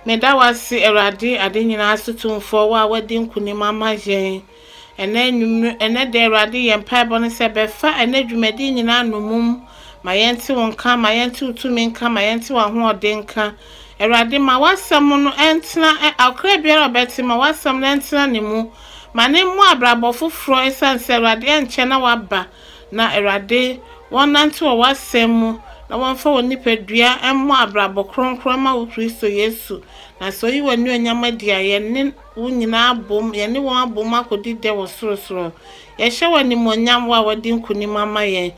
Meda wo ase, Awurade, ade nyinaa so tumfoɔ, wo a woadi nkonim ama yɛn. Ɛnnɛ anwummere, ɛnnɛ da, Awurade, yɛn mpaebɔ ne sɛ bɛfa ɛnnɛ dwumadi nyinaa nnommum. Ma yɛnte wo nka, ma yɛnte wo tumi nka, ma yɛnte w'ahoɔden nka. Awurade, ma w'asɛm no ɛntena, ɔkra biara a ɔbɛte, ma w'asɛm no ɛntena ne mu. Ma ne mmɔ abrabɔ foforɔ ɛsiane sɛ, Awurade, ɛnkyɛ na waba. Na Awurade, wɔnnante wɔ w'asɛm mu, na wɔmfa wɔn nipadua mmɔ abrabɔ kronkron mma wo Kristo Yesu. Na sɛ woyi w'anuonyam adi a, yɛne wo nyinaa abom, yɛne wɔn abom akɔdi dɛ wɔ sorosoro. Yɛhyɛ wo animuonyam, wo a woadi nkonim ama yɛn.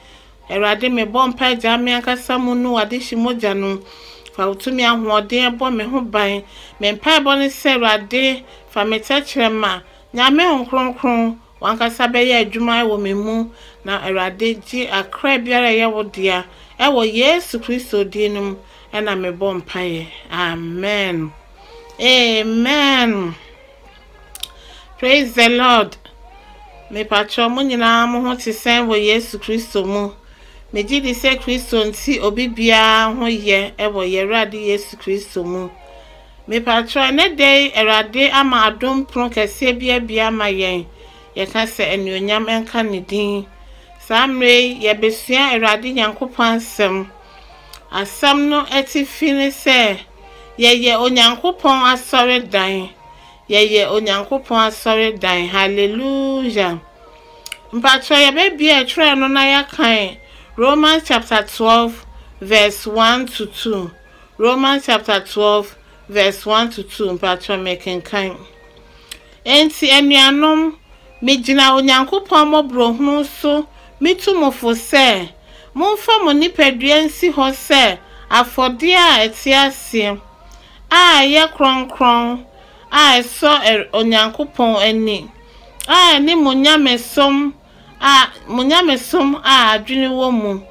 Awurade, mebɔ mpae gyaa me ankasa mu no w'adehye mogya no. Fa wo tumi ahoɔden bɔ me ho ban. Me mpaebɔ ne sɛ, Awurade, fa me tɛkyerɛma, Nyame Honhom Kronkron, w'ankasa bɛyɛ adwuma wɔ me mu, na Awurade, gye akra biara a ɛyɛ wo dea, ɛwɔ Yesu Kristo din no mu na mebɔ mpaeɛ. Amen. Amen. Praise the Lord. Mepakyɛw mo nyinaa mo ho te sɛn wɔ Yesu Kristo mu. Megye di sɛ Kristo nti obi biara ho yɛ wɔ yɛn Awurade Yesu Kristo mu. Mepakyɛw ɛnɛ da yi Awurade ama adom pono kɛseɛ bi abue ama yɛn. Yɛka sɛ anuonyam nka ne din. Saa mmerɛ yi yɛbɛsua Awurade Nyankopɔn asɛm. Asɛm no atifi ne sɛ yɛyɛ Onyankopɔn asɔredan. Yɛyɛ Onyankopɔn asɔredan. Hallelujah. Mpakyɛw yɛbɛbue twerɛ no na yɛakan Romans chapter 12 verse 1 to 2. Romans chapter 12 verse 1 to 2. Mpakyɛw mekenkan. Enti anuanom, megyina Onyankopɔn mmɔborɔhunu so mitu mo fo sɛ, momfa mo nipadua nsi hɔ sɛ afɔdeɛ a ɛte ase, a ɛyɛ kronkron, a ɛsɔ Onyankopɔn ani, a ɛne mo nyamesom a mo nyamesom a adwene wɔ mu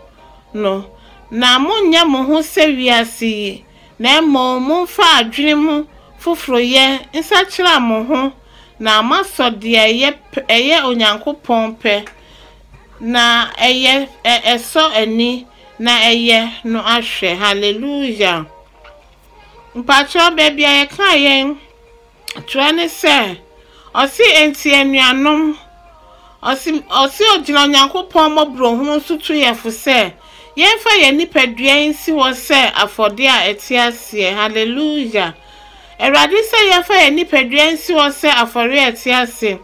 no. Na monnyɛ mo ho sɛ wiase yi, na mmom momfa adwene mu foforoyɛ nsakyera mo ho na moasɔ deɛ ɛyɛ ɛyɛ Onyankopɔn pɛ na ɛyɛ ɛsɔ ani na ɛyɛ no ahwɛ. Hallelujah. Mpakyɛw baabi a yɛkaa yɛn twerɛ ne sɛ, ɔse enti anuanom, ɔse ɔse ogyina Onyankopɔn mmɔborɔhunu so tu yɛn fo sɛ yɛmfa yɛn nipadua yi nsi hɔ sɛ afɔdeɛ a ɛte aseɛ. Hallelujah. Awurade sɛ yɛmfa yɛn nipadua nsi hɔ sɛ afɔreɛ a ɛte ase.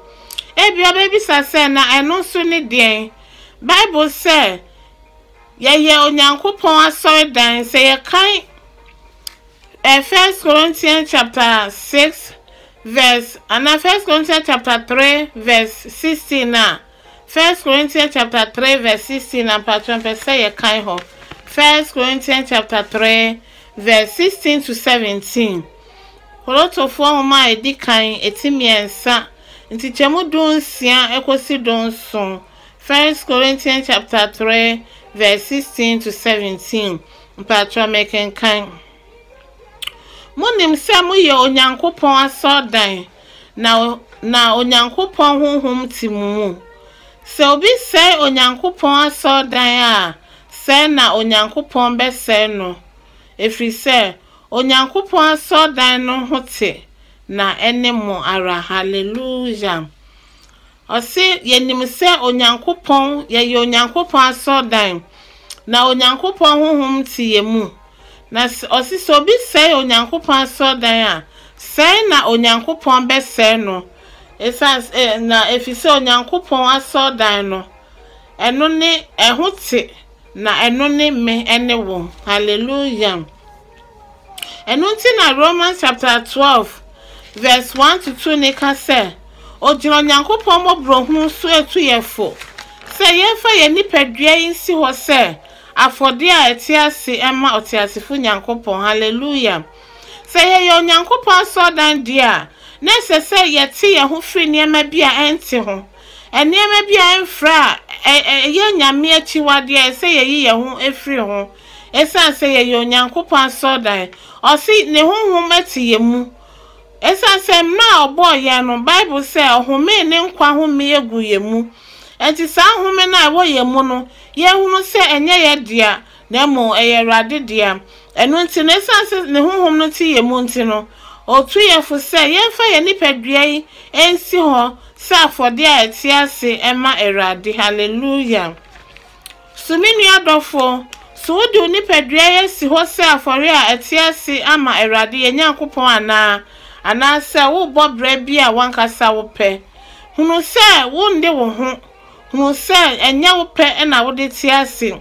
Ebia wobɛbisa sɛ na ɛno nso ne deɛn? Bible sɛ yɛyɛ Onyankopɔn asɔredan. Sɛ yɛkan First Corinthians chapter 6 verse anaa First Corinthians chapter 3 verse 16 a First Corinthians chapter 3 verse 16 na mpatwɔ mpɛ sɛ yɛkan hɔ. First Corinthians chapter 3 verse 16 to 17. Korintofoɔ nwoma a ɛdi kan eti 3 nkyekyɛmu 16 ɛkɔsi 17. First Corinthians chapter 3 verse 16 to 17. Mpatwɔ mekenkan. Monim sɛ moyɛ Onyankopɔn asɔredan na na Onyankopɔn honhom te mo mu. Sɛ obi sɛe Onyankopɔn asɔredan a, sɛe na Onyankopɔn bɛsɛe no, ɛfiri sɛ Onyankopɔn asɔredan no ho te, na ɛne mo ara. Hallelujah. Ɔse yɛnim sɛ Onyankopɔn, yɛyɛ Onyankopɔn asɔredan, na Onyankopɔn honhom te yɛn mu. Na ɔse sɛ obi sɛe Onyankopɔn asɔredan a, sɛe na Onyankopɔn bɛsɛe no. Ɛsiane na ɛfiri sɛ Onyankopɔn asɔredan no, ɛno ne ɛho te, na ɛno ne me ne wo. Hallelujah. Ɛno nti na Romans chapter 12 verse 1 to 2 ne ka sɛ, ogyina Onyankopɔn mmɔborɔhunu so atu yɛn fo sɛ yɛmfa yɛn nipadua yi nsi hɔ sɛ afɔdeɛ a ɛte ase ma ɔteasefo Nyankopɔn. Hallelujah. Sɛ yɛyɛ Onyankopɔn asɔredan deɛ a, na ɛsɛ sɛ yɛte yɛn ho firi nneɛma bi a ɛnte ho. Nneɛma bi a ɛmfra a ɛyɛ Nyame akyiwadeɛ a ɛsɛ sɛ yɛyi yɛn ho firi ho. Esiane sɛ yɛyɛ Onyankopɔn asɔredan, ɔse ne honhom te yɛn mu. Esiane sɛ mmerɛ a ɔbɔɔ yɛn no, Bible sɛ ɔhomee ne nkwa home guu yɛn mu. Enti saa home no a ɛwɔ yɛn mu no, yɛhunu sɛ ɛnyɛ yɛn dea, na mmom ɛyɛ Awurade dea. Ɛno nti no, esiane sɛ ne honhom no te yɛn mu nti no, otu yɛn fo sɛ yɛmfa yɛn nipadua yi nsi hɔ sɛ afɔdeɛ a ɛte ase ma Awurade. Hallelujah! So me nua dɔfo, so wode wo nipadua yi asi hɔ sɛ afɔre a ɛte ase ama Awurade yɛn Nyankopɔn anaa, anaasɛ worebɔ bra bi a w'ankasa wopɛ? Hunu sɛ wonde wo ho. Hunu sɛ ɛnyɛ wo pɛ na wode te ase.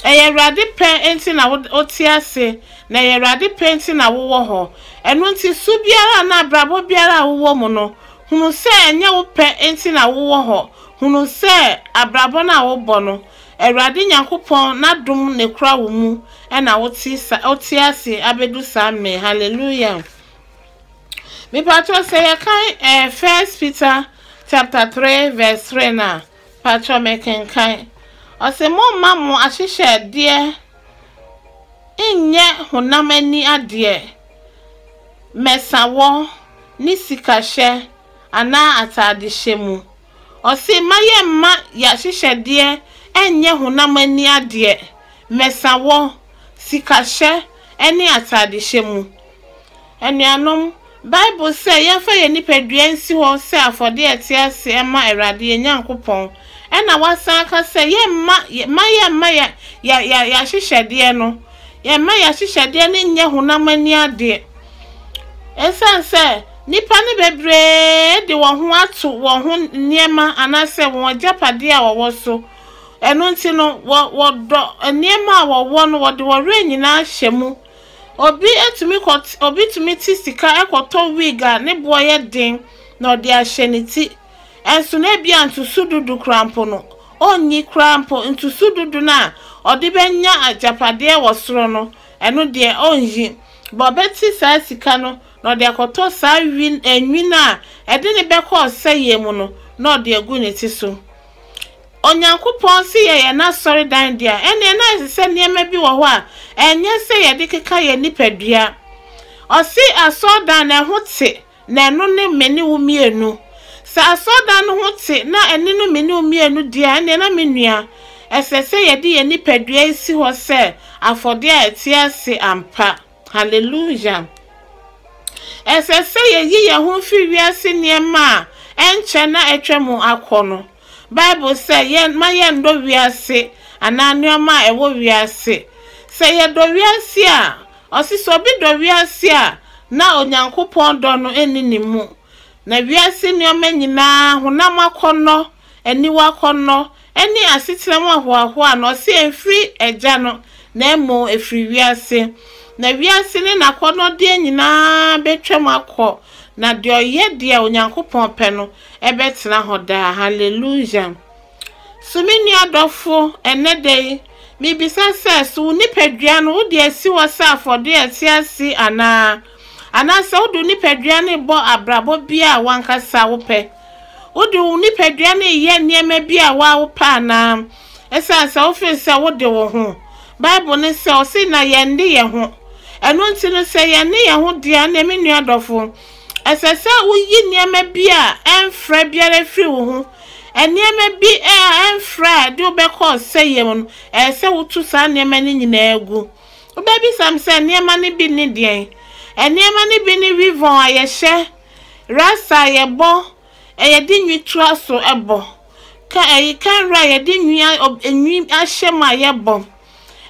Ɛyɛ Awurade pɛ nti na wote ase, na ɛyɛ Awurade pɛ nti na wowɔ hɔ. Ɛno nti, su biara anaa abrabɔ biara a wowɔ mu no, hunu sɛ ɛnyɛ wo pɛ nti na wowɔ hɔ. Hunu sɛ abrabɔ no a wobɔ no, Awurade Nyankopɔn n'adom na ekura wo mu na wote sa wote ase abedu saa mmere. Hallelujah. Mepakyɛw sɛ yɛkan eh, First Peter chapter 3 verse 3 no a, pakyɛw mekenkan. Ɔse momma mo ahyehyɛdeɛ nyɛ honam ani adeɛ, mmɛsawɔ ne sikahyɛ anaa ataadehyɛ mu. Ɔse mma yɛmma y'ahyehyɛdeɛ nyɛ honam ani adeɛ, mmɛsawɔ, sikahyɛ ne ataadehyɛ mu. Anuanom, Bible sɛ yɛmfa yɛn nipadua nsi hɔ sɛ afɔdeɛ a ɛte ase ma Awurade yɛn Nyankopɔn, ɛna wasan aka sɛ yɛmma mma yɛmma yɛ yɛ yɛ y'ahyehyɛdeɛ no, yɛmma y'ahyehyɛdeɛ no nyɛ honam ani adeɛ. Esiane sɛ nnipa no bebree de wɔn ho ato wɔn ho nneɛma anaasɛ wɔn agyapadeɛ a wɔwɔ so, ɛno nti no, wɔ wɔdɔ nneɛma a wɔwɔ no, wɔde wɔn werɛ nyinaa hyɛ mu. Obi tumi kɔ obi tumi te sika kɔtɔ wig a ne boɔ yɛ den na ɔde ahyɛ ne ti. Ɛnso no ebia ntoso dudu koraa mpo no, ɔnni koraa mpo. Ntoso dudu no a ɔde bɛnya agyapadeɛ wɔ soro no, ɛno deɛ ɔnyi. But ɔbɛte saa sika no na ɔde akɔtɔ saa wi nwi no a ɛde no bɛkɔ ɔsɛeɛ mu no na ɔde agu ne ti so. Onyankopɔn se yɛyɛ n'asɔredan dea, ɛnneɛ na ɛsɛ sɛ nneɛma bi wɔ hɔ a ɛnyɛ sɛ yɛde keka yɛn nipadua. Ɔse asɔredan no ɛho te na ɛno ne me ne wo mmienu. Sɛ asɔredan no ho te na ɛne no me ne wo mmienu deɛ a, ɛnneɛ na me nua, ɛsɛ sɛ yɛde yɛn nipadua yi si hɔ sɛ afɔdeɛ a ɛte ase ampa. Hallelujah! Ɛsɛ sɛ yɛyi yɛn ho firi wiase nneɛma a ɛnkyɛ na atwa mu akɔ no. Bible sɛ yɛn ma yɛnnɔ wiase anaa nneɛma a ɛwɔ wiase. Sɛ yɛdɔ wiase a, ɔse sɛ obi dɔ wiase a, na Onyankopɔn dɔ no nni ne mu. Na wiase nneɛma nyinaa, honam akɔnnɔ, aniwa akɔnnɔ, ne asetena mu ahoahoa no, ɔse ɛmfiri Agya no, na mmom ɛfiri wiase. Na wiase ne n'akɔnnɔdeɛ nyinaa bɛtwam akɔ, na deɛ ɔyɛ deɛ Onyankopɔn pɛ no bɛtena hɔ daa. Hallelujah! So me nua dɔfo, ɛnnɛ da yi, mebisa sɛ, so wo nipadua no, wode asi hɔ sɛ afɔdeɛ a ɛte ase anaa? Anaasɛ wode wo nipadua no rebɔ abrabɔ bi a w'ankasa wopɛ? Wode wo nipadua no reyɛ nneɛma bi a wo ara wopɛ anaa? Esiane sɛ wofeel sɛ wode wo ho. Bible no sɛ, ɔse na yɛnne yɛn ho. Ɛno nti no, sɛ yɛnne yɛn ho deɛ a, ɛnneɛ me nua dɔfo, ɛsɛ sɛ woyi nneɛma bi a ɛmfra biara firi wo ho. Nneɛma bi a ɛmfra a ɛde wo bɛkɔ ɔsɛeɛ mu no, ɛsɛ sɛ woto saa nneɛma no nyinaa gu. Wobɛbisa me sɛ, nneɛma no bi ne deɛn? Nneɛma no bi ne weave-on a yɛhyɛ, rasta a yɛbɔ, yɛde nwi toa so bɔ, ka ɛyi kanra a yɛde nwi nwi ahyɛ mu a yɛbɔ,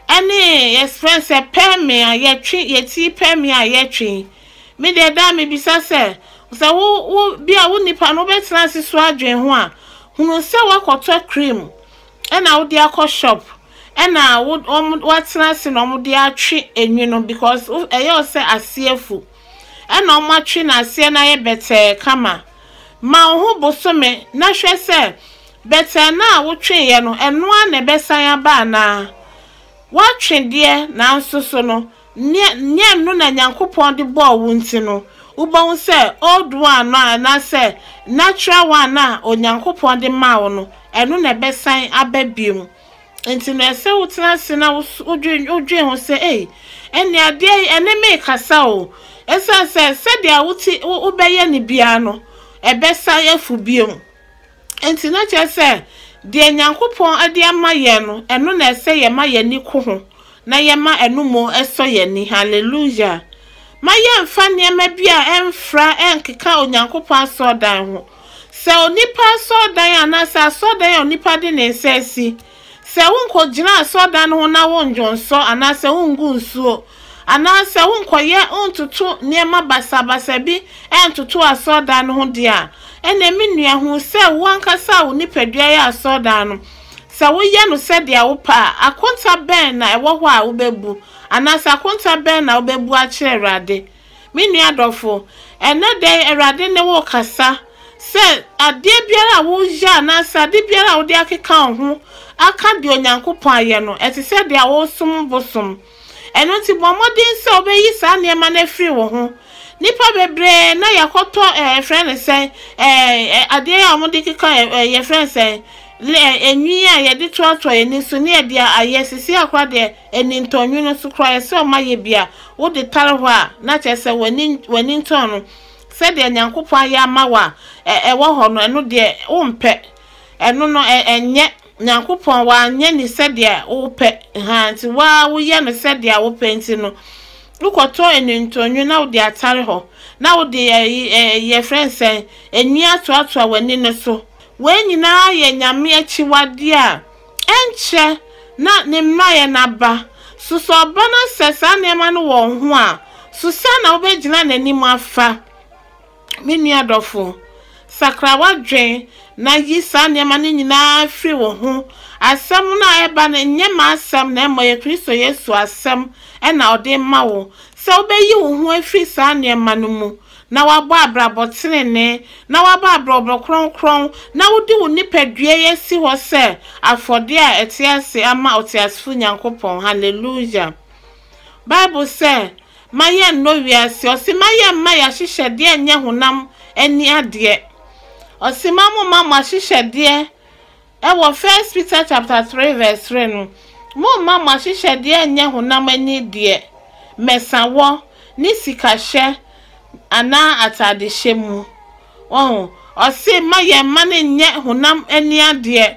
ɛne yɛfrɛ no sɛ pɛɛme a yɛtwe yɛti pɛɛme a yɛtwe. Me deɛ daa mebisa sɛ, sɛ wo wo bi a wo nipa no wobɛtena ase so adwen ho a, hunu sɛ woakɔtɔ cream ɛna wode akɔ shop ɛna wo wɔn woatena ase na wɔde atwe enwi no because ɛyɛ wo sɛ aseɛ afu. Ɛna wɔatwe no aseɛ no ayɛ bɛtɛɛ kama. Ma wo ho bosome na hwɛ sɛ bɛtɛɛ no a wotweeɛ no, ɛno ara na ɛbɛsan aba anaa. Woatwe deɛ nanso so no, nyɛ nyɛ ɛno na Nyankopɔn de bɔɔ wo nti no, wobɛhu sɛ old one no anaasɛ natural one no a Onyankopɔn de maa wo no, ɛno na ɛbɛsan aba bio. Enti no, ɛsɛ sɛ wotena ase na wodwen wodwen ho sɛ, 'Ei, ɛnne adeɛ yi, ɛne me rekasa o. Esiane sɛ sɛdeɛ wote wo wobɛyɛ no biara no, ɛbɛsan afu bio. Enti na kyerɛ sɛ, deɛ Nyankopɔn de ama yɛn no, ɛno na ɛsɛ yɛma yɛn ani ku ho. na yɛma ɛno mmom sɔ yɛn ani. Hallelujah! Ma yɛmfa nneɛma bi a ɛmfra nkeka Onyankopɔn asɔredan ho. Sɛ onipa asɔredan anaasɛ asɔredan a onipa de ne nsa asi, sɛ wonkɔgyina asɔredan no ho na wondwonsɔ anaasɛ wongu nsuo, anaasɛ wonkɔyɛ wontoto nneɛma basabasa bi ntoto asɔredan no ho deɛ a, ɛnneɛ me nua, hu sɛ wo ankasa a wo nipadua yɛ asɔredan no, sɛ woyɛ no sɛdeɛ wopɛ a, akonta bɛn na ɛwɔ hɔ a wobɛbu, anaasɛ akonta bɛn na wobɛbu akyerɛ Awurade? Me nua dɔfo, ɛnnɛ da yi Awurade ne wo rekasa sɛ adeɛ biara a woyɛ anaasɛ ade biara a wode akeka wo ho aka deɛ Onyankopɔn ayɛ no, ɛte sɛ deɛ woresom bosom. Ɛno nti bɔ mmɔden sɛ wobɛyi saa nneɛma no afiri wo ho. Nnipa bebree na yɛakɔtɔ ɛɛ yɛfrɛ no sɛn ɛɛ adeɛ a wɔde keka ɛɛ yɛfrɛ no sɛn enwi a yɛde toatoa yɛn ani so ne yɛde ayɛ sisi akora deɛ ani ntɔnwi no so koraa yɛsɛ wɔn ayɛ bi a wode tare hɔ a na kyerɛ sɛ w'ani w'ani ntɔn no sɛdeɛ Nyankopɔn ayɛ ama wo a ɛwɔ hɔ no ɛno deɛ wompɛ ɛno no ɛnyɛ Nyankopɔn wanyɛ no sɛdeɛ wopɛ, haa, nti wo ara woyɛ no sɛdeɛ wopɛ nti no, wokɔtɔ anintɔnwi na wode atare hɔ, na wode ɛyi, ɛ, yɛfrɛ no sɛn, enwi atoatoa w'ani no so. Wei nyinaa yɛ Nyame akyiwadeɛ a ɛnkyɛ na ne mmaeɛ no aba. So sɛ ɔba na sɛ saa nneɛma no wɔ wo ho a, so sɛn na wobɛgyina n'anim afa? Me nua dɔfo, sakra w'adwene na yi saa nneɛma no nyinaa firi wo ho. Asɛm no a ɛreba no nyɛ m'asɛm na mmom ɛyɛ Kristo Yesu asɛm na ɔde rema wo sɛ wobɛyi wo ho afiri saa nneɛma no mu na woabɔ abrabɔ tenenee, na woabɔ abrabɔ kronkron, na wode wo nipadua yi asi hɔ sɛ afɔdeɛ a ɛte ase ama ɔteasefo Nyankopɔn. Hallelujah! Bible sɛ, Ma yɛnnɔ wiase. Ɔse ma yɛmma y'ahyehyɛdeɛ nyɛ honam ani adeɛ. Ɔse ma mo mma mo ahyehyɛdeɛ ɛwɔ First Peter chapter 3 verse 3 no, mo mma mo ahyehyɛdeɛ nyɛ honam ani deɛ, mmɛsawɔ, ne sikahyɛ anaa ataadehyɛ mu. Wahu? Ɔse mma yɛn mma no nyɛ honam ani adeɛ.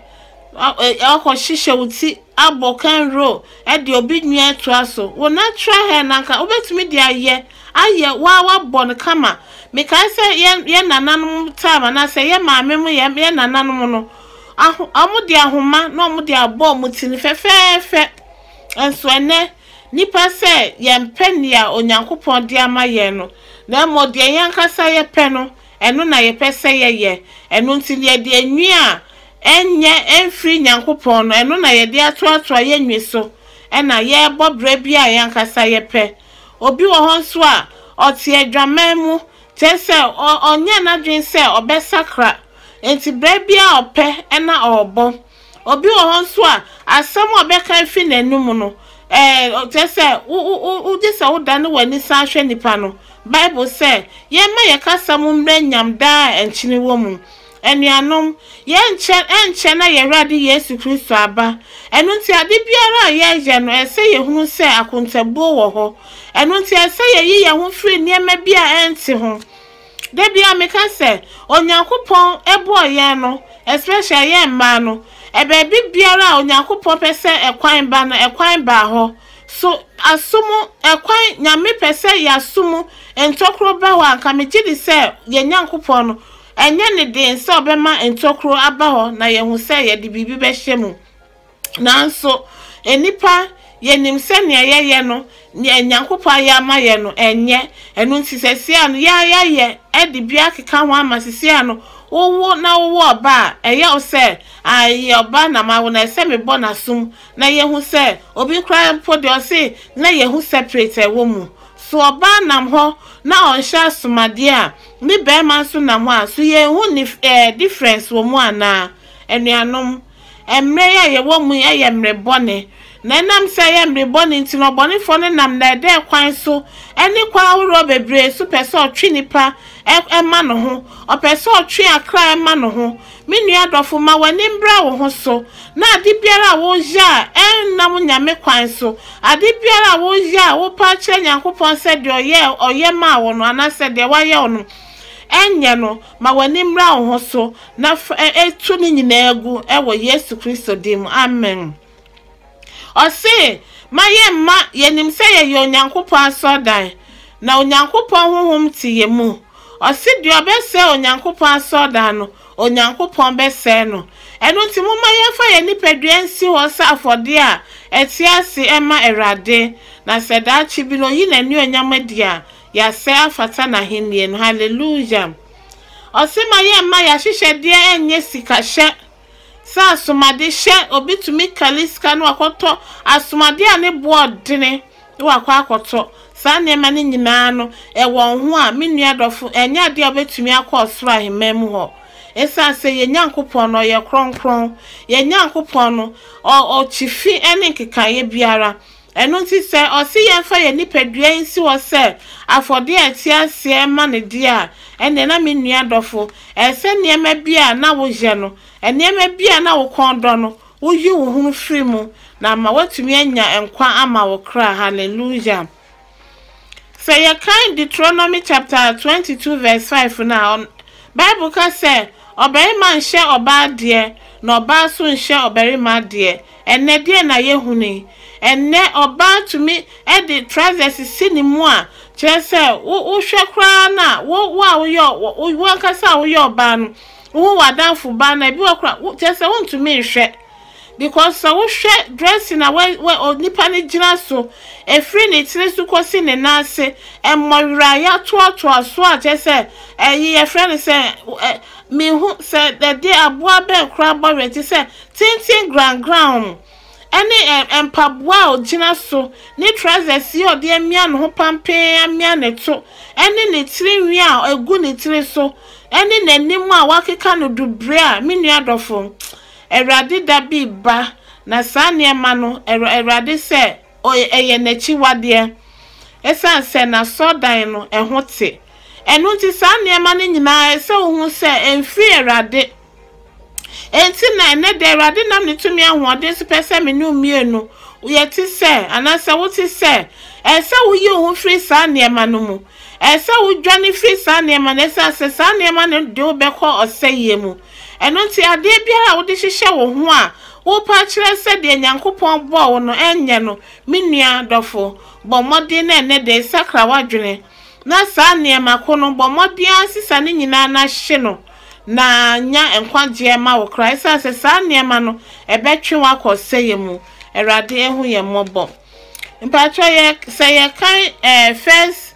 Wakɔhyehyɛ wo ti abɔ kɛnro de obi nwi atoa so. Wo natural hair no anka wobɛtumi de ayɛ ayɛ wo ara woabɔ no kama. Mekae sɛ yɛn yɛn nananom time anaasɛ yɛn maame mo yɛn yɛn nananom no, aho wɔde ahoma na wɔde abɔ wɔn ti no fɛfɛɛfɛ. Nso ɛnnɛ nnipa sɛ yɛmpɛ nea Onyankopɔn de ama yɛn no, na mmom deɛ yɛn ankasa yɛpɛ no, ɛno na yɛpɛ sɛ yɛyɛ. Ɛno nti, yɛde nwi a ɛnyɛ ɛmfiri Nyankopɔn no, ɛno na yɛde atoatoa yɛn nwi so, ɛna yɛrebɔ bra bi a yɛn ankasa yɛpɛ. Obi wɔ hɔ nso a, ɔte adwaman mu, kyerɛ sɛ, ɔnyɛɛ n'adwene sɛ ɔbɛsakra, enti bra biara a ɔpɛ na ɔrebɔ. Obi wɔ hɔ nso a, asɛm a ɔbɛka afi n'anom no, ɛɛ, kyerɛ sɛ, wo, wo, wo, wogye sɛ wodane w'ani san hwɛ nipa no. Bible sɛ, Yɛmma yɛn kasa mu mmrɛ nyam daa a nkyene wɔ mu. Anuanom, yɛnkyɛ, ɛnkyɛ na yɛn Awurade Yesu Kristo aba. Ɛno nti, ade biara a yɛyɛ no, ɛsɛ sɛ yɛhunu sɛ akontabuo wɔ hɔ. Ɛno nti, ɛsɛ sɛ yɛyi yɛn ho firi nneɛma bi a ɛnte ho. Da biara meka sɛ, Onyankopɔn bɔɔ yɛn no, especially yɛn mmaa no, baabi biara a Onyankopɔn pɛ sɛ ɛkwan ba no, ɛkwan baa hɔ. So aso mu, ɛkwan, Nyame pɛ sɛ yɛaso mu ntokuro ba hɔ a, anka megye di sɛ yɛn Nyankopɔn no, ɛnyɛ ne den sɛ ɔbɛma ntokuro aba hɔ na yɛahu sɛ yɛde biribi bɛhyɛ mu. Nanso, nnipa, yɛnim sɛ nea yɛyɛ no, nea Nyankopɔn ayɛ ama yɛn no, ɛnyɛ. Ɛno nti, seesei no, yɛn ara yɛayɛ de bi akeka ho ama seesei no, wowo na wowɔ ɔba a, ɛyɛ wo sɛ, Ae, ɔba na mawo no, ɛsɛ sɛ mebɔ n'asom na yɛhu sɛ, obi koraa mpo deɛ ɔse na yɛhu separate a ɛwɔ mu. So ɔbaa nam hɔ na ɔnhyɛ asomadeɛ a, ne barima nso nam hɔ a, so yɛnhu ne eh, difference wɔ mu anaa? Anuanom, Mmerɛ yi a yɛwɔ mu yi yɛ mmere bɔne, na ɛnam sɛ ɛyɛ mmere bɔne nti no, ɔbɔnefoɔ no nam nnɛɛdɛɛ kwan so ne kwan ahoroɔ bebree so pɛ sɛ ɔtwe nnipa ma ne ho, ɔpɛ sɛ ɔtwe akra ma ne ho. Me nua dɔfo, ma w'ani mbra wo ho so, na ade biara a woyɛ a ɛnnam Nyame kwan so, ade biara a woyɛ a wopɛ akyerɛ Nyankopɔn sɛ deɛ ɔyɛɛ ɔyɛ maa wo no anaasɛ deɛ wayɛ wo no ɛnyɛ no, ma w'ani mmra wo ho so na fa tu ne nyinaa gu wɔ Yesu Kristo din mu, amen. Ɔse, Ma yɛmma yɛnim sɛ yɛyɛ Onyankopɔn asɔredan, na Onyankopɔn honhom te yɛn mu. Ɔse deɛ ɔbɛsɛe Onyankopɔn asɔredan no, Onyankopɔn bɛsɛe no. Ɛno nti momma yɛmfa yɛn nipadua nsi hɔ sɛ afɔdeɛ a ɛte ase ma Awurade, na sɛ daakye bi no ɔyi n'anuonyam adi a, yɛasɛe afata n'ahennie no. Hallelujah! Ɔse ma yɛmma yɛn ahyehyɛdeɛ nyɛ sikahyɛ sɛ asomade hyɛ. Obi tumi kali sika na wakɔtɔ asomadeɛ a ne boɔ dene na wakɔ akɔtɔ. Saa nneɛma no nyinaa no, ɛwɔ ho a, me nua dɔfo, ɛnyɛ adeɛ a wobɛtumi akɔ ɔsoro ahemman mu hɔ. Ɛsiane sɛ yɛn Nyankopɔn no, ɔyɛ kronkron. Yɛn Nyankopɔn no, ɔkyi fi ne nkekaeɛ biara. Ɛno nti sɛ ɔse yɛmfa yɛn nipadua yi nsi hɔ sɛ afɔdeɛ a ɛte aseɛ ma ne deɛ a, ɛnneɛ na me nua dɔfo, ɛsɛ sɛ nneɛma bi a na woyɛ no, nneɛma bi a na wo kɔn dɔ no, woyi wo ho firi mu, na ama woatumi anya nkwa ama wo kra. Hallelujah. Sɛ yɛkan Deuteronomy chapter 22 verse 5 no a, Bible ka sɛ, ɔbarima nhyɛ ɔbaa deɛ, na ɔbaa nso nhyɛ ɔbarima deɛ. Ɛnnɛ deɛ na yɛhunu yi. Ɛnnɛ ɔbaa tumi de trousers si ne mu a, kyerɛ sɛ wohwɛ koraa no a, wo a woyɛ wo ankasa a woyɛ ɔbaa no, wohu w'adamfo baa no a, ebi wɔ koraa, kyerɛ sɛ wontumi nhwɛ. Because sɛ wohwɛ dressing a wɔ nipa no gyina so, ɛfiri ne tiri so kɔsi ne nan ase, mmɔwerɛ a yɛatoatoa so a kyerɛ sɛ ɛyi yɛfrɛ no sɛ mehu sɛ ɛde aboa bɛn koraa bɔwerɛ te sɛ tenten grangran ɛne mpaboa a ɔgyina so, ne trousers yi a ɔde amia ne ho pampee amia ne to, ɛne ne tirinwi a ɛgu ne tiri so, ɛne n'anim a wakeka no dubere a, me nua dɔfo, Awurade da bi ba, na saa nneɛma no, Awurade sɛ ɛyɛ n'akyiwadeɛ, ɛsiane sɛ n'asɔredan no ɛho te. Ɛno nti saa nneɛma no nyinaa ɛsɛ wohu sɛ ɛmfiri Awurade. Enti na ɛnnɛ da Awurade nam ne tumi ahoɔden so pɛ sɛ me ne wo mmienu yɛte sɛ, anaasɛ wote sɛ, ɛsɛ sɛ woyi wo ho firi saa nneɛma no mu. Ɛsɛ sɛ wodwane firi saa nneɛma no, ɛsiane sɛ saa nneɛma no de wo bɛkɔ ɔsɛeɛ mu. Ɛno nti adeɛ biara a wode hyehyɛ wo ho a wopa kyerɛ sɛ deɛ Nyankopɔn bɔɔ wo no ɛnyɛ no, me nua dɔfo, bɔ mmɔden na ɛnnɛ da yi sakra w'adwene na saa nneɛma ko no, bɔ mmɔden ara sesa ne nyinaa na hye no, na nya nkwagyeɛ ma wo kra, ɛsiane sɛ saa nneɛma no ɛbɛtwe wo akɔ ɔsɛeɛ mu. Awurade ehu yɛn mmɔbɔ. Mpakyɛ yɛ sɛ yɛkan First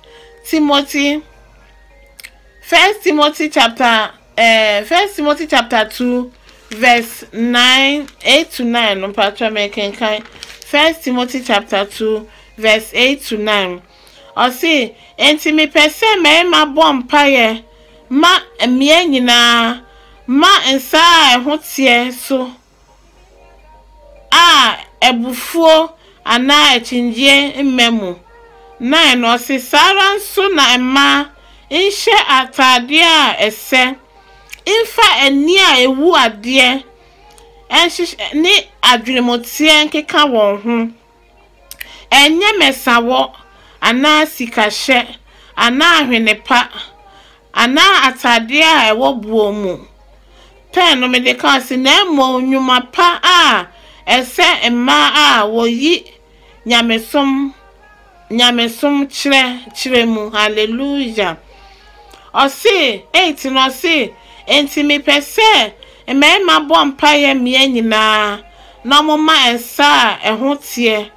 Timothy chapter 2 verse 9 8 to 9 no, mpakyɛ mekenkan First Timothy chapter 2 verse 8 to 9. Ɔse, enti mepɛ sɛ mmarima bɔ mpaeɛ ma mmea nyinaa, ma nsa a ɛho teɛ so a abufuo anaa akyinnyegyeɛ mma mu. 9 no, ɔse saa ara nso na mmaa nhyɛ ataadeɛ a ɛsɛ, mfa ani a ɛwu adeɛ nhyehyɛ ne adwenemuteɛ nkeka wɔn ho. Ɛnyɛ mmɛsawɔ anaa sikahyɛ anaa ahwene pa anaa ataadeɛ a ɛwɔ buo mu. 10 no mede ka ase, na mmom nnwuma pa a ɛsɛ mmaa a wɔyi nyamesom kyerɛ mu. Hallelujah. Ɔse 8 no, ɔse enti mepɛ sɛ mmarima bɔ mpaeɛ mmea nyinaa na wɔma nsa a ɛho teɛ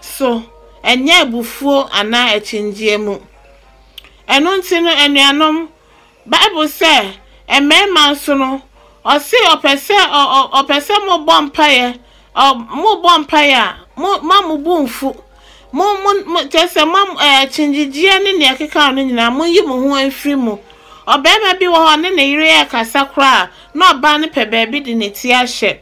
so, ɛnyɛ abufuo anaa akyinnyegyeɛ mu. Ɛno nti no, anuanom, Bible sɛ mmarima nso no, ɔse ɔpɛ sɛ mobɔ mpaeɛ, mobɔ mpaeɛ a, mo ma mo bo mfu. Mo kyerɛ sɛ mo akyinnyegyeɛ ne nea ɛkeka ho no nyinaa, monyi mo ho mfiri mu. Ɔbarima bi wɔ hɔ a ɔne ne yere rekasa koraa na ɔbaa no pɛ baabi de ne ti ahyɛ.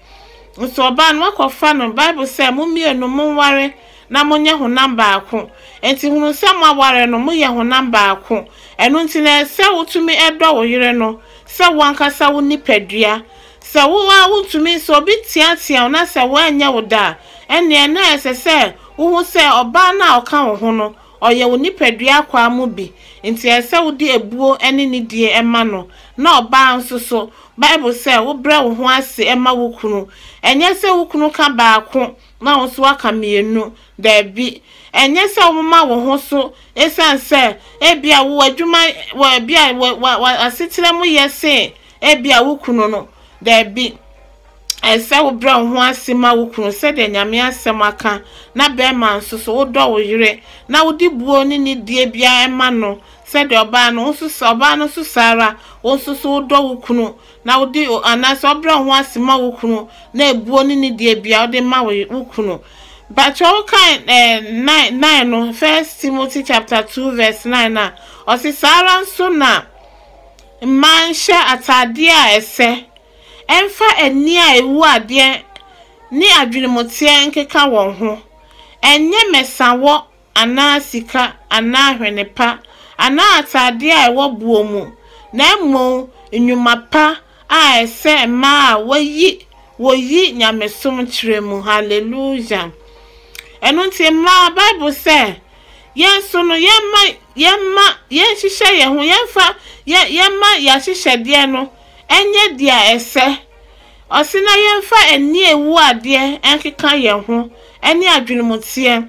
Nso ɔbaa no wakɔfa no, Bible sɛ mo mmienu monware na monyɛ honam baako. Enti hunu sɛ moaware no, moyɛ honam baako. Ɛno nti na ɛsɛ wotumi dɔ wo yere no sɛ wo ankasa wo nipadua. Sɛ wo ara wontumi, sɛ obi teatea wo na sɛ woanyɛ wo da a, ɛnneɛ na ɛsɛ sɛ wohu sɛ ɔbaa no a ɔka wo ho no, Ɔyɛ wo nipadua akwaa mu bi, nti ɛsɛ sɛ wode ebuo ne nidie ma no. Na ɔbaa nso so, Bible sɛ wobrɛ wo ho ase ma wo kunu. Ɛnyɛ sɛ wo kunu ka baako na wo nso woaka mmienu. Daabi. Ɛnyɛ sɛ womoma wo ho so esiane sɛ ebia wo adwuma wɔ ebia w'asetena mu yɛ sen ebia wo kunu no. Daabi. Ɛsɛ sɛ wobrɛ wo ho ase ma wo kunu sɛdeɛ Nyame asɛm aka, na bɛrima nso so, wodɔ wo yere, na wode buo ne nidie biara ma no sɛdeɛ ɔbaa no, wo nso ɔbaa no nso saa ara, wo nso so wodɔ wo kunu, na wode anaasɛ ɔbrɛ wo ho ase ma wo kunu, na ebuo ne nidie biara wode ma wo kunu. Mpakyɛ wokan 9 9 no, First Timothy chapter 2 verse 9 a, ɔse saa ara nso na mmaa nhyɛ ataadeɛ a ɛsɛ, ɛmfa ani a ɛwu adeɛ ne adwenemuteɛ nkeka wɔn ho, ɛnyɛ mmɛsawɔ anaa sika anaa ahwene pa anaa ataadeɛ a ɛwɔ boɔ mu, na mmom nnwuma pa a ɛsɛ mmaa a wɔyi wɔyi nyamesom kyerɛ mu. Hallelujah. Ɛno nti mmaa, Bible sɛ yɛn nso no yɛmma yɛmma yɛnhyehyɛ yɛn ho, yɛmfa yɛ yɛmma yɛahyehyɛdeɛ no ɛnyɛ deɛ ɛsɛ. Ɔse na yɛmfa ani a ɛwu adeɛ nkeka yɛn ho ɛne adwenemuteɛ.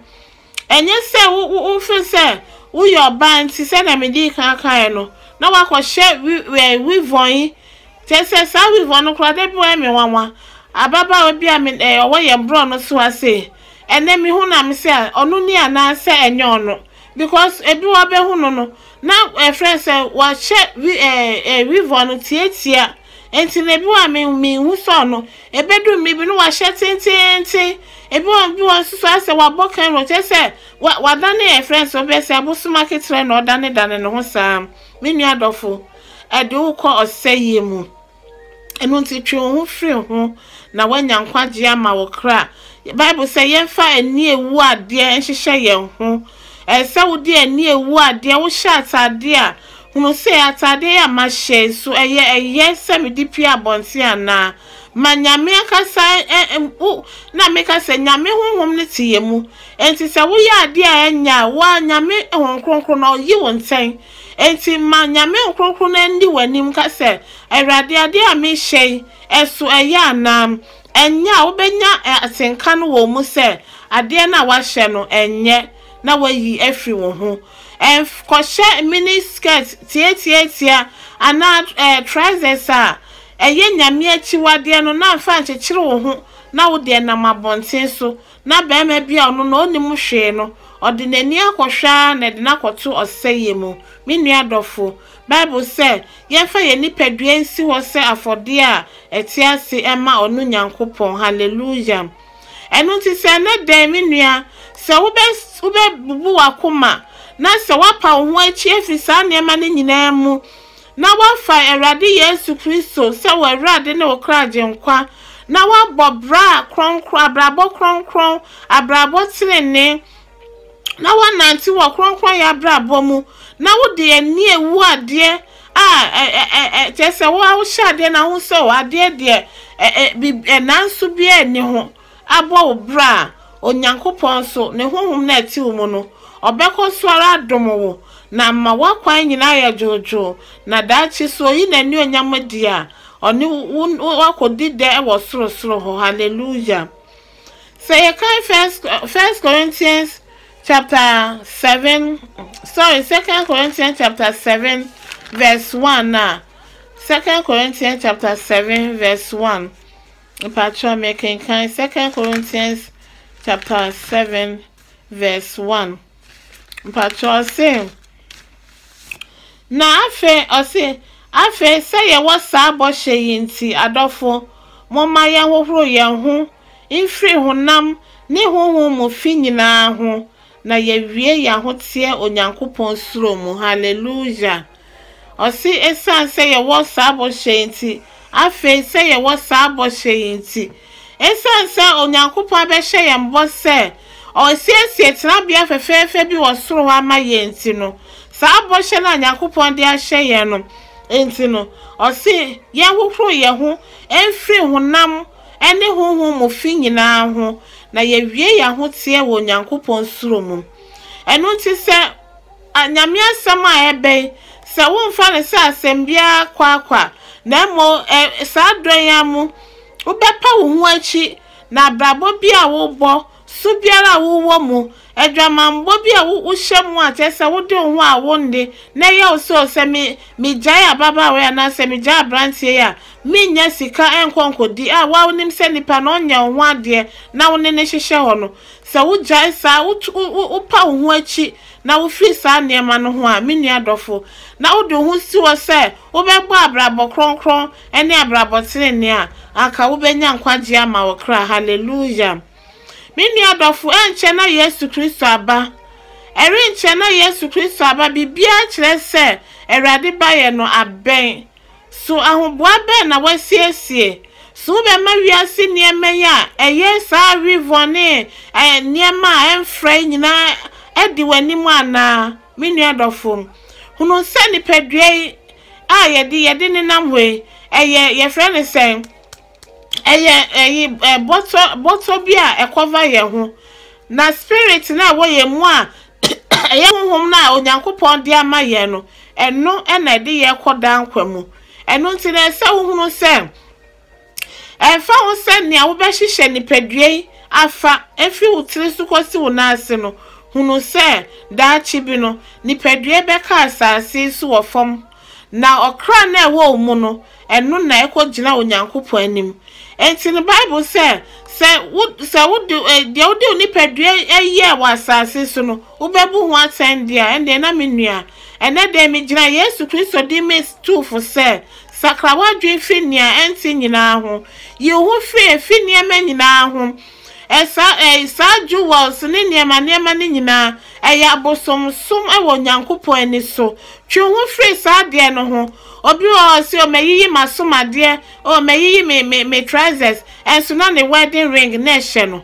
Ɛnyɛ sɛ wo wo wofeel sɛ woyɛ ɔbaa nti sɛdeɛ mede kan kaeɛ no na woakɔhyɛ weave-on yi. Kyerɛ sɛ saa weave-on no koraa da bi wɔyɛ me nwanwa. Ababaawa bi a me ɔwɔ yɛn borɔ no so ha sei, ɛnnɛ mehu no a mese a ɔno ni anaasɛ ɛnyɛ ɔno. Because ebi wɔ bɛhu no no na ɛfrɛ sɛ wahyɛ weave-on no tiatia. Nti na ebi wɔ a me menhu sɛ ɔno. Ebedu mmere bi no wahyɛ tententen. Ebi wɔ bi wɔ nso so asɛ wabɔ kɛnro kyerɛ sɛ wa wadane ɛfrɛ sɛ ɔbɛyɛ sɛ abosom aketerɛ na ɔdanedane ne ho saa. Me nua dɔfo, ɛde wo kɔ ɔsɛeɛ mu. Ɛno nti twe wo ho firi ho na woanya nkwagyeɛ ama wo kra. Bible sɛ yɛmfa ani a ɛwu adeɛ nhyehyɛ yɛn ho. Ɛsɛ sɛ wode ani a ɛwu adeɛ wohyɛ ataadeɛ a, hunu sɛ ataadeɛ yi a mahyɛ yi so ɛyɛ ɛyɛ sɛ mede pue abɔnten anaa? Ma Nyame ankasa wo na meka sɛ Nyame honhom no te yɛn mu. Enti sɛ woyɛ adeɛ a ɛnyɛ a, wo ara Nyame Honhom Kronkron no ɔyi wo ntɛn. Enti ma Nyame Honhom Kronkron no nni w'anim ka sɛ, Awurade adeɛ a mehyɛ yi, ɛso ɛyɛ anaa? Ɛnyɛ a, wobɛnya atenka no wɔ wo mu sɛ adeɛ no a woahyɛ no ɛnyɛ na woayi afiri wo ho. Ɛnkɔhyɛ mini skirt tiatiatia anaa trousers a ɛyɛ Nyame akyiwadeɛ no na mfa nkyekyere wo ho na wo deɛ nam abɔnten so na barima bi a ɔno no ɔnnim hwee no ɔde n'ani akɔhwɛ ara na ɛde no akɔto ɔsɛeɛ mu. Me nua dɔfo, Bible sɛ yɛmfa yɛn nipadua nsi hɔ sɛ afɔdeɛ a ɛte ase ma ɔno Nyankopɔn. Hallelujah. Ɛno nti sɛ ɛnnɛ da yi me nua, sɛ wobɛ wobɛbubu w'akoma na sɛ woapa wo ho akyi afiri saa nneɛma no nyinaa mu na woafa Awurade Yesu Kristo sɛ w'Awurade ne wo kra Agyenkwa na woabɔ bra kronkron, abrabɔ kronkron, abrabɔ tenenee, na woanante wɔ kronkronyɛ abrabɔ mu, na wode ani ewu adeɛ a kyerɛ sɛ wo a wohyɛ adeɛ na wohu sɛ adeɛ deɛ nanso biara nni ho abɔ wo bra a, Onyankopɔn nso, ne honhom no a ɛte wo mu no, ɔbɛkɔ so ara adom wo, na ama w'akwan nyinaa ayɛ dwoodwoo, na daakye so oyi n'anuonyam adi a, ɔne wo akɔdi dɛ wɔ sorosoro hɔ. Hallelujah. Sɛ yɛkan First Corinthians chapter 7, sorry, Second Corinthians chapter 7 verse 1 a, Second Corinthians chapter 7 verse 1. Mpakyɛw mekenkan Second Corinthians chapter 7 verse 1. Mpakyɛw ɔse, na afei ɔse, afei sɛ yɛwɔ saa bɔhyɛ yi nti, adɔfo, momma yɛnhohoro yɛn ho mfiri honam ne honhom mu fi nyinaa ho, na yɛawie yɛn ahoteɛ Onyankopɔn suro mu. Hallelujah! Ɔse esiane sɛ yɛwɔ saa bɔhyɛ yi nti, afei sɛ yɛwɔ saa bɔhyɛ yi nti, esiane sɛ Onyankopɔn abɛhyɛ yɛn bɔ sɛ ɔresiesie tenabea fɛfɛɛfɛ bi wɔ soro hɔ ama yɛn nti no, saa bɔhyɛ no a Nyankopɔn de ahyɛ yɛn no nti no, ɔse yɛnhohoro yɛn ho mfiri honam ne honhom mu fi nyinaa ho, na yɛawie yɛn ahoteɛ wɔ Onyankopɔn suro mu. Ɛno nti sɛ Nyame asɛm a ɛbɛ yi, sɛ womfa no sɛ asɛm biara kwakwa, na mmom ɛ, saa dɔ yi ara mu, wobɛpa wo ho akyi, na abrabɔ bi a wobɔ, su biara a wowɔ mu, adwamammɔ bi a wo, wohyɛ mu a kyerɛ sɛ wode wo ho a wonde, na ɛyɛ wo sɛ, o, sɛ me, megyae ababaawa yi anaasɛ megyae aberanteɛ yi a, mennya sika nkɔ nkɔdi, a wo ara wonim sɛ nipa no ɔnyɛ wo ho adeɛ na wo ne no hyehyɛ hɔ no, Sɛ wogyae saa, wotu, wo, wo, wopa wo ho akyi na wofiri saa nneɛma no ho a, me nua dɔfo, na wode wo ho si hɔ sɛ wobɛbɔ abrabɔ kronkron ne abrabɔ tenenee a, anka wobɛnya nkwagyeɛ ama wo kra. Hallelujah! Me nua dɔfo, ɛrenkyɛ na Yesu Kristo aba. Ɛrenkyɛ na Yesu Kristo aba. Biribiara kyerɛ sɛ Awurade bayɛ no abɛn. So ahoboa bɛn na woasiesie? So wobɛma wiase nneɛma yi a ɛyɛ saa weavon ne nneɛma a ɛmfra yi nyinaa adi w'anim anaa? Me nua dɔfo, hunu sɛ nipadua yi a yɛde yɛde nenam hɔ yi, ɛyɛ yɛfrɛ no sɛn? Ɛyɛ ɛyi bɔtɔ bɔtɔ bi a ɛkɔva yɛn ho. Na spirit no a ɛwɔ yɛn mu a ɛyɛ honhom no a Onyankopɔn de ama yɛn no, ɛno na ɛde yɛn kɔ daa nkwa mu. Ɛno nti na ɛsɛ wohunu sɛ ɛmfa ho sɛ nea wobɛhyehyɛ nipadua yi afa efi wo tiri so kɔsi wo nan ase no, hunu sɛ daakye bi no, nipadua yi bɛka asase yi so wɔ fam, na ɔkra no a ɛwɔ wo mu no, ɛno na ɛkɔgyina Onyankopɔn anim. Enti no Bible sɛ, sɛ wo sɛ wode eh, deɛ wode wo nipadua yɛɛ wɔ asase so no, wobɛbu ho atɛn deɛ a, ɛndeɛ na me nua, ɛnɛ deɛ megyina Yesu Kristo din me tu fo sɛ, sakra w'adwene firi nea ɛnte nyinaa ho. Yi wo ho firi efi nneɛma nyinaa ho. Ɛsa ɛ saa jewels ne nneɛma nneɛma no nyinaa, ɛyɛ abosomsom wɔ Onyankopɔn ani so. Twe wo ho firi saa adeɛ no ho. Obi wɔ hɔ ɔse, oh mayiyi m'asomadeɛ, oh mayiyi me me me trousers, ɛnso na ne wedding ring na ɛhyɛ no.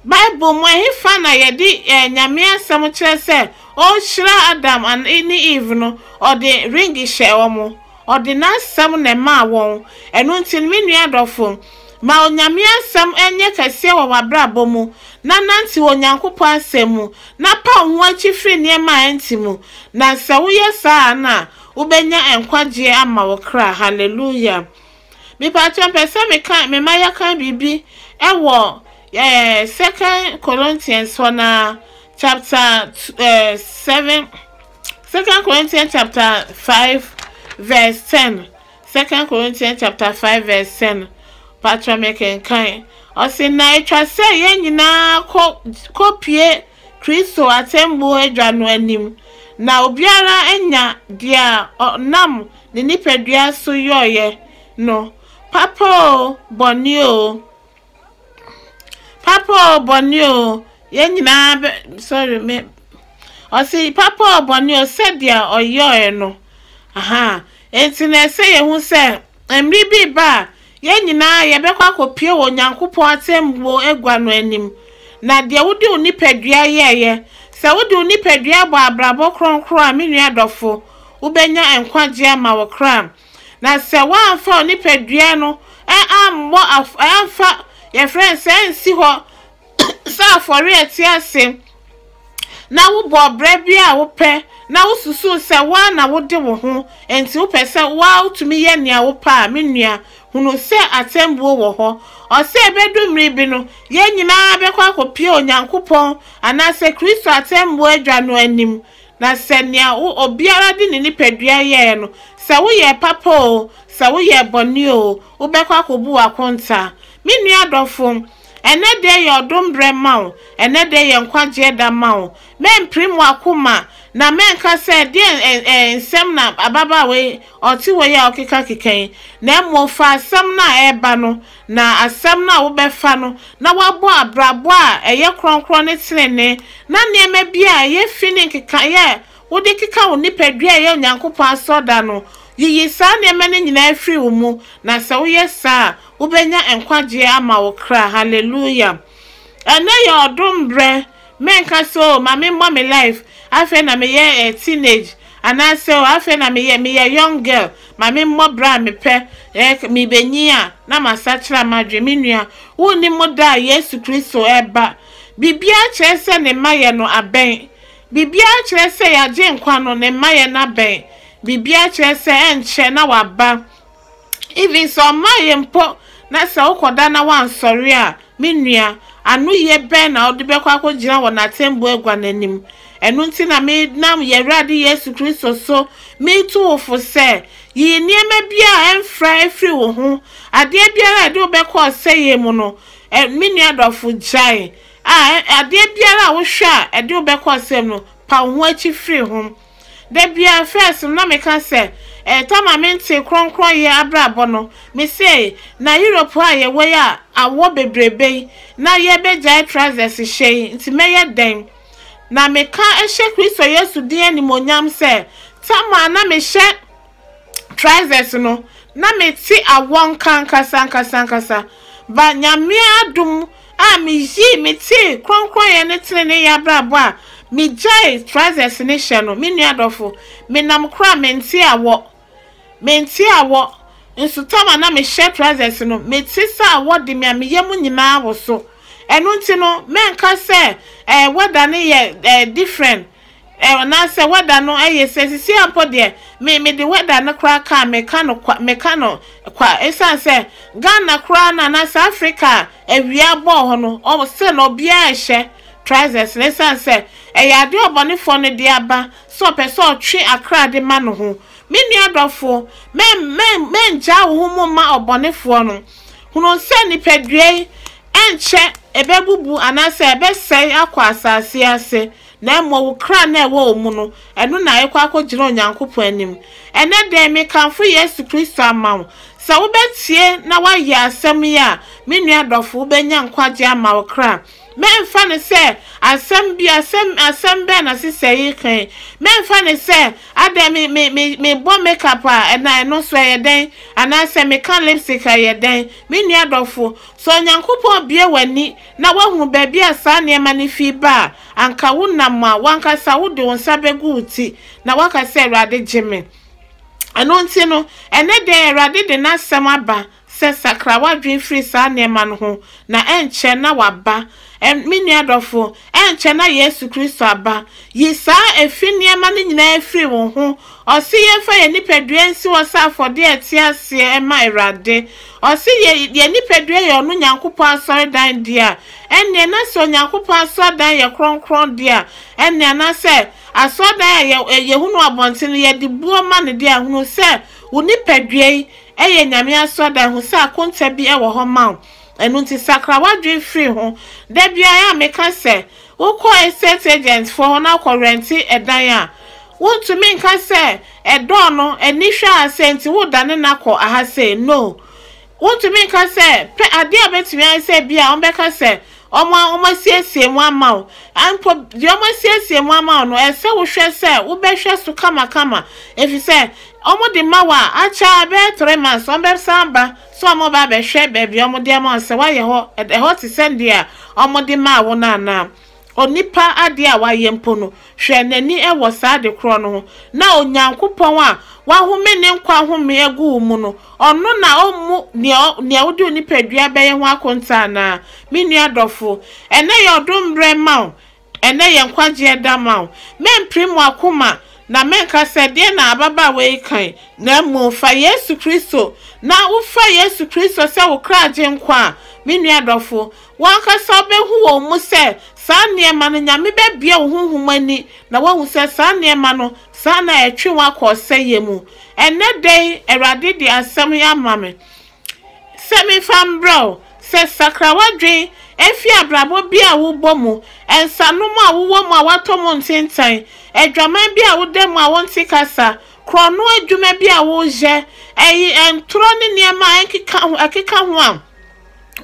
Bible mu ɛhefa na yɛde eh, Nyame asɛm kyerɛ sɛ ɔrehyira Adam an ne Eve no, ɔde ring hyɛɛ wɔn? Ɔde n'asɛm na ɛmaa wɔn. Ɛno nti no, me nua dɔfo, ma Onyame asɛm nyɛ kɛseɛ wɔ w'abrabɔ mu, na nante wɔ Onyankopɔn asɛm mu, na pa wo ho akyi firi nneɛma a ɛnte mu, na sɛ woyɛ saa a na wobɛnya nkwagyeɛ ama wo kra. Hallelujah. Mepakyɛ mpɛ sɛ meka mema yɛka biribi ɛwɔ eh, Second Corinthians hɔ naa chapter eh, 7 Second Corinthians chapter 5 verse 10. Second Corinthians chapter 5 verse 10. Patro me kenkan. Ɔse na etwa sɛ yɛn nyinaa kɔ kɔpie Kristo atemmuo adwa no anim, na obiara anya deɛ ɔnam ne nipadua so yɔeɛ no, papa oo, bɔne oo. Papa oo, bɔne oo, yɛn nyinaa bɛ, sorry, me, ɔse papa oo, bɔne oo, sɛdeɛ ɔyɔeɛ no. Aha, enti na ɛsɛ yɛhu sɛ mmere bi reba a, yɛn nyinaa yɛbɛkɔ akɔpue wɔ Onyankopɔn atemmuo agua no anim. Na deɛ wode wo nipadua yɛeɛ, sɛ wode wo nipadua bɔ abrabɔ kronkron a, me nua dɔfo, wobɛnya nkwagyeɛ ama wo kra. Na sɛ woamfa wo nipadua no ammɔ af amfa yɛfrɛ no sɛ ansi hɔ sɛ afɔre a ɛte ase na wobɔ ɔbrɛ bi a wopɛ na wosusuw sɛ wo ara na wode wo ho enti wopɛ sɛ wo ara wotumi yɛ nea wopɛ a, me nua, hunu sɛ atɛmbuo wɔ hɔ. Ɔsɛ ɛbɛdu mmere bi no, yɛn nyinaa bɛkɔ akɔpue Onyankopɔn anaasɛ Kristo atɛmmuo adwa no anim. Na sɛ nea wo obiara de ne nipadua yɛɛ no, sɛ woyɛɛ papa oo, sɛ woyɛɛ bɔne oo, wobɛkɔ akɔbu w'akontaa. Me nua dɔfo, ɛnnɛ da yi yɛ ɔdom berɛ ma wo, ɛnnɛ da yi yɛ nkwagyeɛ da ma wo. Mɛmpirim w'akoma, na mɛnka sɛ, Ɛdeɛn ɛ ɛ nsɛm na ababaawa yi, ɔte hɔ yi a ɔkekakeka yi? Na mmom fa asɛm no a ɛreba no, na asɛm no a wobɛfa no, na woabɔ abrabɔ a ɛyɛ kronkron ne tenenee, na nneɛma bi a ɛyɛ fi ne nkekaeɛ a wode keka wo nipadua a ɛyɛ Onyankopɔn asɔrdan no, yiyi saa nneɛma no nyinaa firi wo mu, na sɛ woyɛ saa a, wobɛnya nkwagyeɛ ama wo kra. Hallelujah! Ɛnnɛ yɛ ɔdom berɛ. Menka sɛ oh ma memmɔ me life, afei na meyɛ eh, teenage, anaasɛ oh afei na meyɛ meyɛ young girl, ma memmɔ bra a mepɛ, eh, mebenyin a na masakyera m'adwene. Me nua, wonnim da a Yesu Kristo reba. Biribiara kyerɛ sɛ ne mmayɛ no abɛn. Biribiara kyerɛ sɛ yɛn Agyenkwa no, ne mmaeɛ no abɛn. Biribiara kyerɛ sɛ ɛnkyɛ na waba. Even sɛ ɔmmaeɛ mpo na sɛ wokɔda na woansɔre a, me nua, anoyie bɛn na wode bɛkɔ akɔgyina wɔ n'atɛmmuo agua no anim? Ɛno nti na menam yɛn Awurade Yesu Kristo so meretu wo fo sɛ, yiyi nneɛma bi a ɛmfra firi wo ho. Adeɛ biara a ɛde wo bɛkɔ ɔsɛeɛ mu no, me nua dɔfo, gyae. A adeɛ biara a wohwɛ a ɛde wo bɛkɔ ɔsɛe mu no, pa wo ho akyi firi ho. Da biara, first no, na meka sɛ, eh, Tama mentee krɔnkrɔnyɛ abrabɔ no. Mese, na Europe ha a yɛwɔ yi a awɔ bebrebe yi, na yɛbɛgyae trousers hyɛ yi, nti mɛyɛ dɛn? Na meka hyɛ Kristo Yesu din animuonyam sɛ, Tama a na mehyɛ trousers no, na mete awɔ nka ankasa ankasa ankasa. But Nyame adom a meyii metee krɔnkrɔnyɛ ne teneneeyɛ abrabɔ a megyae trousers no hyɛ no, me nua dɔfo, menam koraa mente awɔ. Mente awɔ. Nso tam a na mehyɛ trousers no, mete sɛ awɔ de me a me yam nyinaa woso. Ɛno nti no, mɛnka sɛ eh, weather no yɛ eh, different. Eh, anaasɛ weather no yɛ sɛ sisi a mpo deɛ me mede weather no koraa ka a meka no kwa meka no kwa esiane sɛ Ghana koraa no anaasɛ Africa a awia bɔɔ hɔ no ɔ still no obiara rehyɛ trousers no esiane sɛ ɛyɛ adeɛ ɔbɔnefoɔ no de aba sɛ ɔpɛ sɛ ɔtwe akra de ma no ho. Me nua dɔfo, mɛ mɛ mɛngyaa wo ho mu mma ɔbɔnefoɔ no. Hunu sɛ nipadua yi ɛnkyɛ ɛbɛbubu anaasɛ ɛbɛsɛe akɔ asase ase. Na mmom wo kra no a ɛwɔ wo mu no, ɛno na ɛkɔ akɔgyina Onyankopɔn anim. Ɛnnɛ da yi, mekamfo Yesu Kristo ama wo. Sɛ wobɛtie na woayɛ asɛm yi a, me nua dɔfo, wobɛnya nkwagyeɛ ama wo kra. Mɛmfa no sɛ asɛm bi, asɛm, asɛm bɛn na sesɛɛ yi reka yi? Mɛmfa no sɛ, adɛn, me, me, me, mebɔ makeup a, ɛna ɛno nso ɛyɛ dɛn? Anaasɛ meka lipstick a, ɛyɛ dɛn? Me nua dɔfo, sɛ Onyankopɔn bue w'ani na woahunu baabi a saa nneɛma no fi ba a, anka wonam a w'ankasa wode wo nsa bɛgu wo ti na woaka sɛ, Awurade, gye me. Ɛno nti no, ɛnnɛ da yi Awurade de N'asɛm aba sɛ sakra w'adwene firi saa nneɛma no ho, na ɛnkyɛ na Waba. Ɛ, me nua dɔfo, ɛnkyɛ na Yesu Kristo aba. Yi saa efi nneɛma no nyinaa firi wo ho. Ɔse yɛmfa yɛn nipadua nsi hɔ sɛ afɔdeɛ a ɛte aseɛ ma Awurade. Ɔse yɛ, yɛn nipadua yɛ ɔno Nyankopɔn asɔredan deɛ a, ɛnneɛ na sɛ Onyankopɔn asɔredan yɛ kronkron deɛ a, ɛnneɛ anaasɛ asɔredan a yɛ, yɛhunu abɔnten no yɛde buo ma no deɛ a, hunu sɛ wo nipadua yi yɛ Nyame asɔredan, hu sɛ akonta bi wɔ hɔ ma wo. Ɛno nti sakra w'adwene firi ho. Da biara a meka sɛ, Wokɔ estate agent foɔ hɔ na wokɔ rɛnte ɛdan a, wontumi nka sɛ ɛdɔɔ no ani hwɛ ha sei nti wodane no akɔ aha sei. No. Wontumi nka sɛ pɛ adeɛ a wobɛtumi ayɛ sɛ bi a wɔbɛka sɛ wɔn a wɔasiesie mu ama wo. Mpo deɛ wɔasiesie mu ama wo no, ɛsɛ wohwɛ sɛ wobɛhwɛ so kamakama ɛfiri sɛ wɔde ma wo a, akyɛ ara bɛyɛ 3 months wɔbɛsan aba sɛ wɔba abɛhwɛ baabi a wɔde ama wo sɛ woayɛ hɔ, ɛhɔ te sɛ deɛ wɔde maa wo no anaa. Onipa adeɛ a wayɛ mpo no, hwɛ n'ani wɔ saa ade korɔ no ho. Na Onyankopɔn a wahome ne nkwa home agu wo mu no, ɔno na ɔmmu nea nea wode wo nipadua bɛyɛ ho akonta anaa? Me nua dɔfo, ɛnnɛ yɛ ɔdom berɛ ma wo. Ɛnnɛ yɛ nkwagyeɛ da ma wo. Mɛmpirim w'akoma na mɛnka sɛ deɛ na ababaawa yi kan, na mmom fa Yesu Kristo na wofa Yesu Kristo sɛ wo kra agyenkwa a, me nua dɔfo, w'ankasa wobɛhu wɔ wo mu sɛ saa nneɛma no, Nyame bɛbue wo honhom ani na woahu sɛ saa nneɛma no, saa na ɛtwe wo akɔ ɔsɛeɛ mu. Ɛnnɛ da yi, Awurade de asɛm yi ama me sɛ memfa mbrɛ wo, sɛ sakra w'adwen fi abrabɔ bi a wobɔ mu, nsanom a wowɔ mu a woatɔ mu ntentan, adwaman bi a woda mu a wonte kasa, korɔno adwuma bi a woyɛ, ɛyi, ntorɔ ne nneɛma a ɛnkeka ho, ɛkeka ho a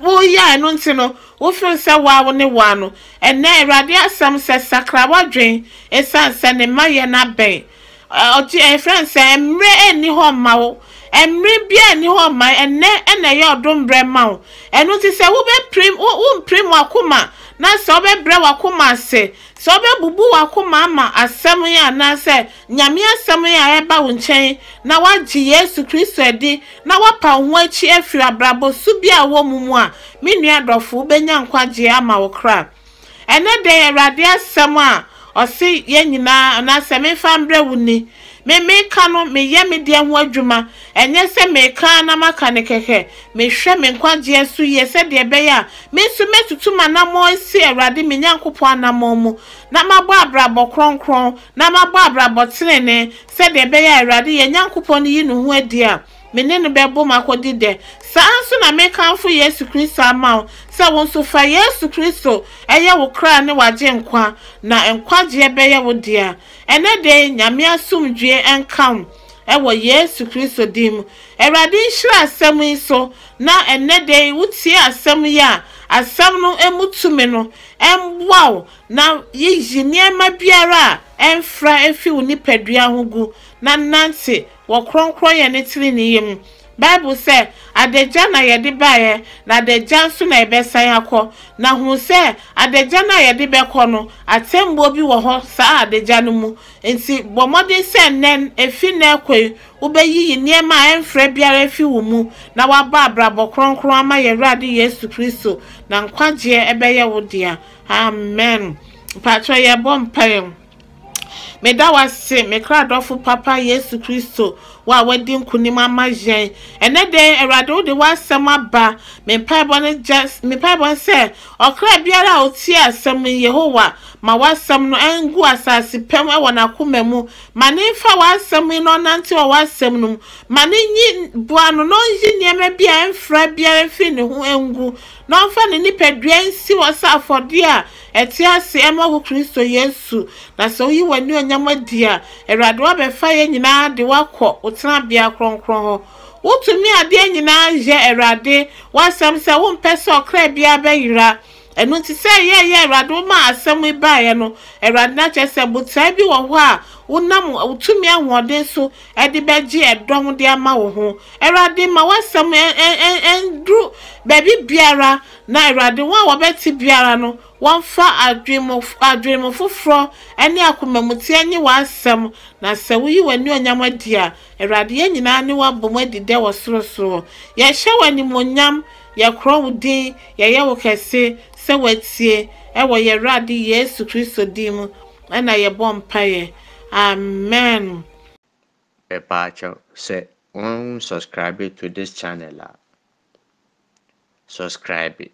woyɛ a ɛno nti no, wo feel sɛ woa wo ne woa no. Ɛnnɛ, Awurade asɛm sɛ sakra w'adwen esiane sɛ ne mmayɛ no abɛn. Ɔgye, ɛfrɛ no sɛ mmerɛ nni hɔ mma wo. Mmerɛ biara nni hɔ mma ɛnnɛ na ɛyɛ ɔdom berɛ ma wo. Ɛno nti sɛ wobɛpirim, wo, wompirim w'akoma na sɛ wobɛbrɛ w'akoma ase, sɛ wobɛbubu w'akoma ama asɛm yi anaasɛ Nyame asɛm yi a ɛreba wo nkyɛn na woagye Yesu Kristo adi na woapa wo ho akyi afiri abrabɔ su bi a wowɔ mu mu a, me nua dɔfo, wobɛnya nkwagyeɛ ama wo kra. Ɛnnɛ da yi, Awurade asɛm a Ɔse yɛn nyinaa anaasɛ memfa mbrɛ wo ni. Me meka no meyɛ me deɛ ho adwuma, ɛnyɛ sɛ meka ara na maka no kɛkɛ. Mehwɛ me nkwagyeɛ so yie sɛdeɛ ɛbɛyɛ a me nso mɛtutu m'anammɔn asi Awurade me Nyankopɔn anammɔn mu, na mabɔ abrabɔ kronkron, na mabɔ abrabɔ tenenee, sɛdeɛ ɛbɛyɛ a Awurade yɛn Nyankopɔn no yi ne ho adi a, me ne no bɛbom akɔdi dɛ. Saa ara nso na mekamfo Yesu Kristo ama wo, sɛ wo nso fa Yesu Kristo yɛ wo kra ne w'agyenkwa, na nkwagyeɛ bɛyɛ wo dea. Ɛnnɛ da yi, Nyame asomdwie nka wo wɔ Yesu Kristo din mu. Awurade nhyira asɛm yi so, na ɛnnɛ da yi wotie asɛm yi a, asɛm no mu tumi no mmoa wo na yiyi nneɛma biara a ɛmfra fi wo nipadua ho gu, na nante wɔ kronkronyɛ ne treneeyɛ mu. Bible sɛ, Adagya na yɛde baeɛ, na adagya nso na yɛbɛsan akɔ. Na hunu sɛ, adagya no a yɛde bɛkɔ no, atɛmmuo bi wɔ hɔ saa adagya no mu. Enti bɔ mmɔden sɛ nnɛ, ɛfiri nnɛ rekɔ yi, wobɛyiyi nneɛma a ɛmfra biara afi wo mu, na woabɔ abrabɔ kronkron ama yɛn Awurade Yesu Kristo, na nkwagyeɛ bɛyɛ wo dea. Amen. Mpakyɛ yɛbɔ mpaeɛ. Meda wo ase, me kra dɔfo papa Yesu Kristo, wo a woadi nkonim ama yɛn. Ɛnnɛ da yi, Awurade, wode w'asɛm aba. Me mpaebɔ ne gya, me mpaebɔ ne sɛ, ɔkra biara a otie asɛm yi, Yehowa, ma w'asɛm no ngu asase pa mu wɔ n'akoma mu. Ma no mfa w'asɛm yi na ɔnnante wɔ w'asɛm no mu. Ma no nyi, boa no na ɔnyi nneɛma bi a ɛmfra biara mfiri ne ho ngu, na ɔmfa ne nipadua nsi hɔ sɛ afɔdeɛ a Ɛte ase ɛma wo Kristo Yesu, na sɛ woyi w'anuonyam adi a, Awurade woabɛfa yɛn nyinaa de wo akɔ wo tenabea kronkron hɔ. Wotumi adeɛ nyinaa yɛ, Awurade, w'asɛm sɛ wompɛ sɛ ɔkra biara bɛyera. Ɛno nti sɛ ɛyɛɛyɛ Awurade womaa asɛm yi baeɛ no, Awurade na kyerɛ sɛ botae bi wɔ hɔ a wonam wo tumi ahoɔden so de bɛgye ɛdɔm de ama wo ho. Awurade ma w'asɛm nduru baabi biara Na Awurade, wɔn a wɔbɛte biara no, wɔmfa adwene mu foforɔ ne akomamuteɛ nnye w'asɛm, na sɛ woyi w'anuonyam adi a, Awurade, yɛn nyinaa ne wo abom adi dɛ wɔ sorosoro hɔ. Yɛhyɛ wo animuonyam, yɛkorɔn wo din, yɛyɛ wo kɛse sɛ woatie, ɛwɔ yɛn Awurade Yesu Kristo din mu na yɛbɔ mpaeɛ. Amen. Mepaakyɛw, sɛ won subscribe to this channel a, Subscribe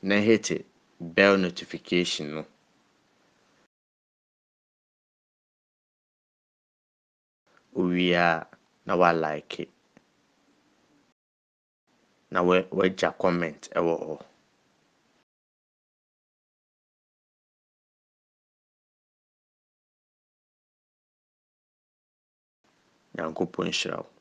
na hit bell notification no. Owie a na wa like na wagya comment wɔ hɔ. Nyankopɔn nhyira wo.